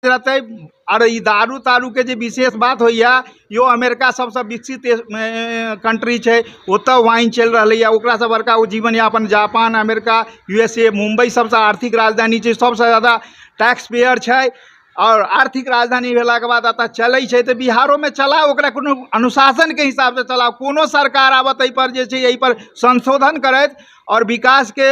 रहतै। आओर ई दारू तारूके जे विशेष बात होइए, यो अमेरिका सबसँ विकसित कंट्री छै, ओतऽ वाइन चलि रहलैए, ओकरासँ बड़का ओ जीवन यापन Japan, America, USA, Mumbai सबसँ आर्थिक राजधानी छै, सबसँ जादा टैक्स पेयर छै आओर आर्थिक राजधानी भेलाके बाद एतऽ चलै छै। तऽ बिहारोमे चलाउ, ओकरा कोनो अनुशासनके हिसाबसँ चलाउ। कोनो सरकार आबत एहिपर जे छै एहिपर संशोधन करैत आओर विकासके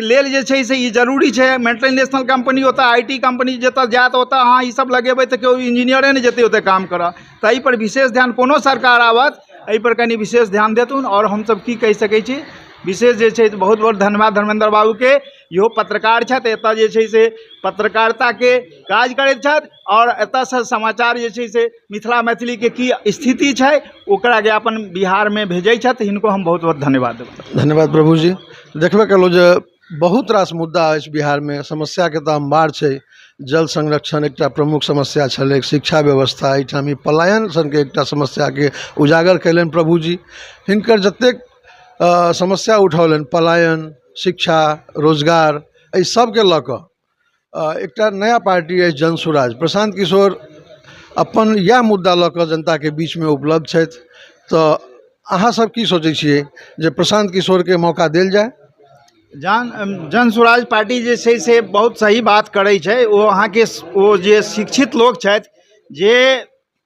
लेल जे छै से ई जरूरी छै। मल्टीनेशनल कम्पनी ओतऽ IT company जतऽ जायत ओतऽ अहाँ ई सब लगेबै तऽ केओ इंजीनियरे नहि जेतै ओतऽ काम करऽ। तऽ एहिपर विशेष ध्यान कोनो सरकार आबत एहिपर कनि विशेष ध्यान देथुन। आओर हमसब की कहि सकै छी विशेष जे छै, बहुत बहुत धन्यवाद धर्मेंद्र बाबूके। इहो पत्रकार छथि, एतऽ जे छै से पत्रकारिताके काज करैत छथि आओर एतऽसँ समाचार जे छै से मिथिला मैथिलीके की स्थिति छै ओकरा ज्ञापन बिहारमे भेजै छथि। हिनको हम बहुत बहुत धन्यवाद देबै। धन्यवाद प्रभुजी। देखबे केलहुँ जे बहुत रास मुद्दा अछि बिहारमे, समस्याके तऽ अम्बार छै। जल संरक्षण एकटा प्रमुख समस्या छलै, शिक्षा व्यवस्था, एहिठाम ई पलायन सनके एकटा समस्याके उजागर कयलनि प्रभुजी। हिनकर जतेक समस्या उठौलनि, पलायन, शिक्षा, रोजगार, एहि सबके लऽ कऽ एकटा नया पार्टी अछि जन सुराज। प्रशांत किशोर अपन इएह मुद्दा लऽ कऽ जनताके बीचमे उपलब्ध छथि। तऽ अहाँ सब की सोचै छियै जे प्रशांत किशोरके मौका देल जाय? जन सुराज पार्टी जे छै से बहुत सही बात करै छै। ओ अहाँके ओ जे शिक्षित लोक छथि, जे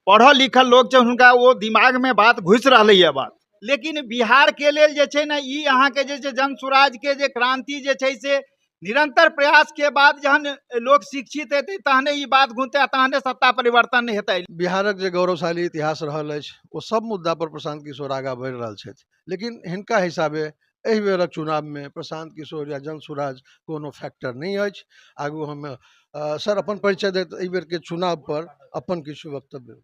पढ़ल लिखल लोक छै, हुनका ओ दिमागमे बात घुसि रहलैए बात। लेकिन बिहारके लेल जे छै ने ई अहाँके जे छै जन सुराजके जे क्रांति जे छै से निरंतर प्रयासके बाद जहन लोक शिक्षित हेतै तहने ई बात घुसतै आ तहने सत्ता परिवर्तन हेतै। बिहारक जे गौरवशाली इतिहास रहल अछि ओ सब मुद्दा पर प्रशांत किशोर आगाँ बढ़ि रहल छथि, लेकिन हिनका हिसाबे एहि बेरक चुनावमे प्रशांत किशोर या जन सुराज कोनो फैक्टर नहि अछि। आगू हम सर अपन परिचय दैत एहि बेरके चुनाव पर अपन किछु वक्तव्य।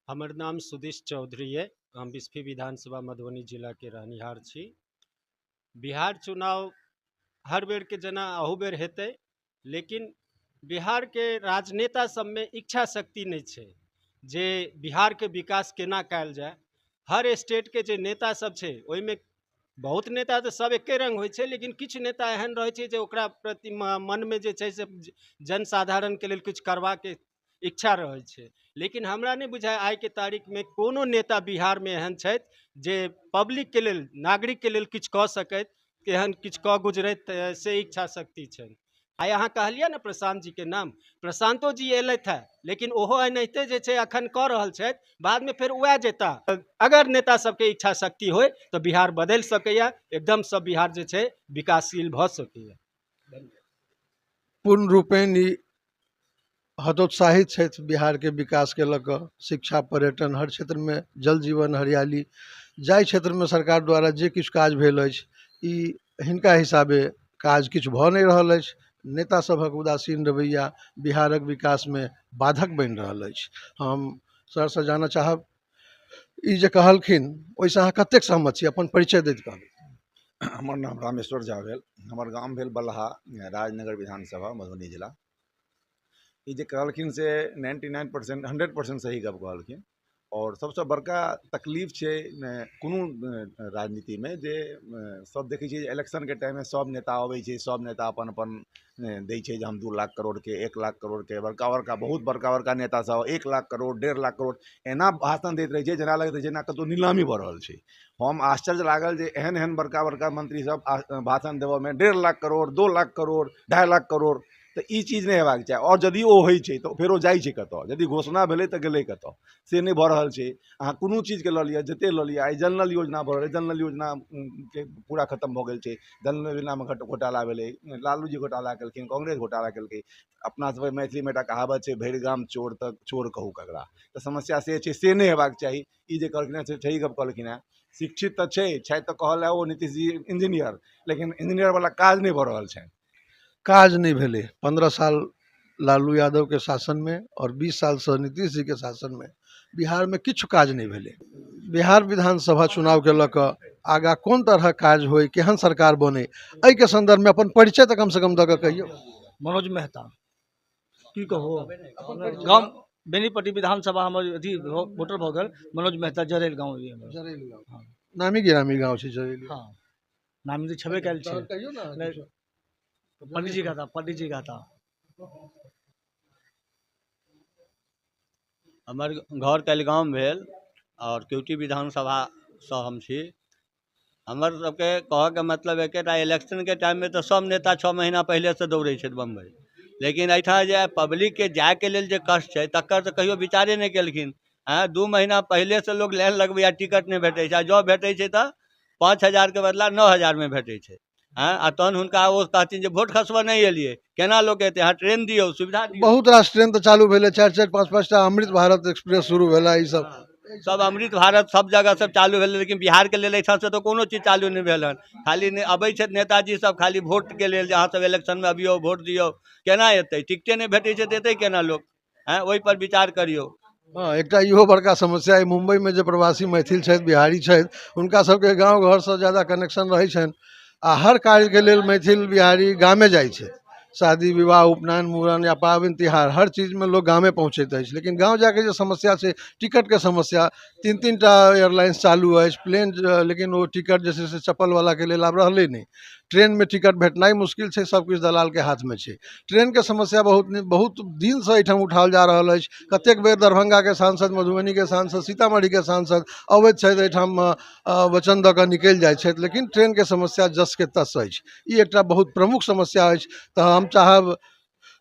हमर नाम सुदेश चौधरी अइ, हम बिस्फी विधानसभा मधुबनी जिलाके रहनिहार छी। बिहार चुनाव हर बेरके जेना अहू बेर हेतै, लेकिन बिहारके राजनेता सबमे इच्छा शक्ति नहि छै जे बिहारके विकास केना कयल जाय। हर स्टेटके जे नेता सब छै ओहिमे बहुत नेता तऽ सब एके रङ्ग होइ छै, लेकिन किछु नेता एहन रहै छै जे ओकरा प्रति मनमे जे छै से जनसाधारणके लेल किछु करबाके इच्छा रहै छै। लेकिन हमरा नहि बुझाइ आइके तारीखमे कोनो नेता बिहारमे एहन छथि जे पब्लिकके लेल, नागरिकके लेल किछु कऽ सकैत, एहन किछु कऽ गुजरैत से इच्छा शक्ति छनि। आइ अहाँ कहलियै ने प्रशांत जीके नाम, प्रशांतो जी एलथि हेँ, लेकिन ओहो एनाहिते जे छै अखन कऽ रहल छथि, बादमे फेर उएह जेता। अगर नेता सबके इच्छा शक्ति होइ तऽ बिहार बदलि सकैए, एकदमसँ बिहार जे छै विकासशील भऽ सकैए। पूर्ण रूपेण ई हतोत्साहित छथि बिहारके विकासके लऽ कऽ। शिक्षा, पर्यटन, हर क्षेत्रमे जल जीवन, हरियाली, जाहि क्षेत्रमे सरकार द्वारा जे किछु काज भेल अछि ई हिनका हिसाबे काज किछु भऽ नहि रहल अछि। नेता सभक उदासीन रवैया बिहारक विकासमे बाधक बनि रहल अछि। हम सरसँ जानऽ चाहब ई जे कहलखिन ओहिसँ अहाँ कतेक सहमत छी? अपन परिचय दैत कहब। हमर नाम रामेश्वर झा भेल, हमर गाम भेल बलहा, राजनगर विधानसभा, मधुबनी जिला। ई जे कहलखिन से 99% 100% सही गप कहलखिन। आओर सबसँ बड़का तकलीफ छै कोनो राजनीतिमे जे सब देखै छियै जे इलेक्शनके टाइममे सब नेता अबै छै, सब नेता अपन अपन दै छै जे हम 2 लाख करोड़के, 1 लाख करोड़के, बड़का बड़का बहुत बड़का बड़का नेता सब 1 लाख करोड़, 1.5 लाख करोड़ एना भाषण दैत रहै छै जेना लगैत रहै छै जेना कतहु नीलामी भऽ रहल छै। हम आश्चर्य लागल जे एहन एहन बड़का बड़का मंत्री सब भाषण देबऽमे 1.5 लाख करोड़, 2 लाख करोड़, 2.5 लाख करोड़, तऽ ई चीज नहि हेबाक चाही। आओर यदि ओ होइ छै तऽ फेर ओ जाइ छै कतऽ? यदि घोषणा भेलै तऽ गेलै कतऽ? से नहि भऽ रहल छै। अहाँ कोनो चीजके लऽ लिअ, जते लऽ लिअ, आइ जल नल योजना भऽ रहल, जल नल योजना के पूरा खतम भऽ गेल छै। जल नल योजनामे घोटाला भेलै, लालू जी घोटाला केलखिन, कांग्रेस घोटाला केलकै। अपना सबके मैथिलीमे एकटा कहावत छै, भरि गाम चोर तऽ चोर कहू ककरा। तऽ समस्या से छै, से नहि हेबाक चाही। ई जे कहलखिन हेँ से सही गप कहलखिन हेँ। शिक्षित तऽ छै, छथि तऽ कहल ओ नीतीश जी इंजीनियर, लेकिन इंजीनियरवला काज नहि भऽ रहल छनि। काज नहि भेलै 15 साल लालू यादवके शासनमे आओर 20 सालसँ नीतीश जीके शासनमे बिहारमे किछु काज नहि भेलै। बिहार विधानसभा चुनावके लऽ कऽ आगाँ कोन तरहक काज होइ, केहन सरकार बनै, एहिके सन्दर्भमे अपन परिचय तऽ कमसँ कम दऽ कऽ कहियौ। मनोज मेहता। की कहू, गाँव बेनीपट्टी विधानसभा हमर अथी वोटर भऽ गेल मनोज मेहता, जरैल गाँव। जरैल गाँव, नामी गिरामी गाँव छै जरैल। हँ, नामी तऽ छेबे कयल छै। कहियौ ने। पंडित जी का था, पंडित जी का था। हमर घर कलिगाम भेल आओर केवटी विधानसभासँ हम छी। हमर सबके कहऽके मतलब एकेटा, इलेक्शनके टाइममे तऽ सब नेता 6 महीना पहिलेसँ दौड़ै छथि बम्बई, लेकिन एहिठाम जे पब्लिकके जाइके लेल जे कष्ट छै तकर तऽ कहियो विचारे नहि केलखिन। आँय, 2 महीना पहिलेसँ लोक लाइन लगबैए, टिकट नहि भेटै छै, आ जँ भेटै छै तऽ 5000के बदला 9000मे भेटै छै। आँय, आ तहन हुनका ओ कहथिन जे वोट खसबऽ नहि एलियै, केना लोक एतै? अहाँ ट्रेन दियौ, सुविधा दियौ। बहुत रास ट्रेन तऽ चालू भेलै, 4 4 5 5 टा अमृत भारत एक्सप्रेस शुरू भेलै, ई सब सब अमृत भारत सब जगह सब चालू भेलै, लेकिन बिहारके लेल एहिठामसँ तऽ कोनो चीज चालू नहि भेल हन। खाली नहि अबै छथि नेताजी सब खाली वोटके लेल जे अहाँ सब इलेक्शनमे अबियौ, वोट दियौ। केना एतै? टिकटे नहि भेटै छै तऽ एतै केना लोक? आँय, ओहिपर विचार करियौ। हँ, एकटा इहो बड़का समस्या अइ, मुम्बईमे जे प्रवासी मैथिल छथि, बिहारी छथि, हुनका सबके गाँव घरसँ ज्यादा कनेक्शन रहै छनि आ हर कार्यके लेल मैथिल बिहारी गामे जाइ छै। शादी विवाह, उपनयन, मूड़न या पाबनि तिहार, हर चीजमे लोक गामे पहुँचैत अछि। लेकिन गाँव जाके जे समस्या छै, टिकटके समस्या, 3 3 टा एयरलाइंस चालू अछि, प्लेन, लेकिन ओ टिकट जे छै से चप्पलवलाके लेल आब रहलै नहि। ट्रेनमे टिकट भेटनाइ मुश्किल छै, सबकिछु दलालके हाथमे छै। ट्रेनके समस्या बहुत बहुत दिनसँ एहिठाम उठाओल जा रहल अछि। कतेक बेर दरभंगाके सांसद, मधुबनीके सांसद, सीतामढ़ीके सांसद अबैत छथि एहिठाम, वचन दऽ कऽ निकलि जाइ छथि, लेकिन ट्रेनके समस्या जसके तस अछि। ई एकटा बहुत प्रमुख समस्या अछि। तऽ हम चाहब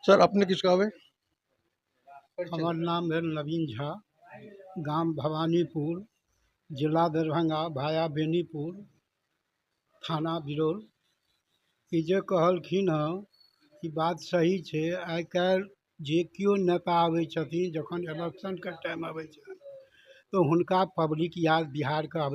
सर, अपने किछु कहबै? हमर नाम भेल नवीन झा, गाम भवानीपुर, जिला दरभंगा, भाया बेनीपुर, थाना बिरौल। ई जे कहलखिन हँ ई बात सही छै। आइ काल्हि जे केओ नेता आबै छथिन, जखन इलेक्शनके टाइम अबै छै तऽ हुनका पब्लिक याद बिहारके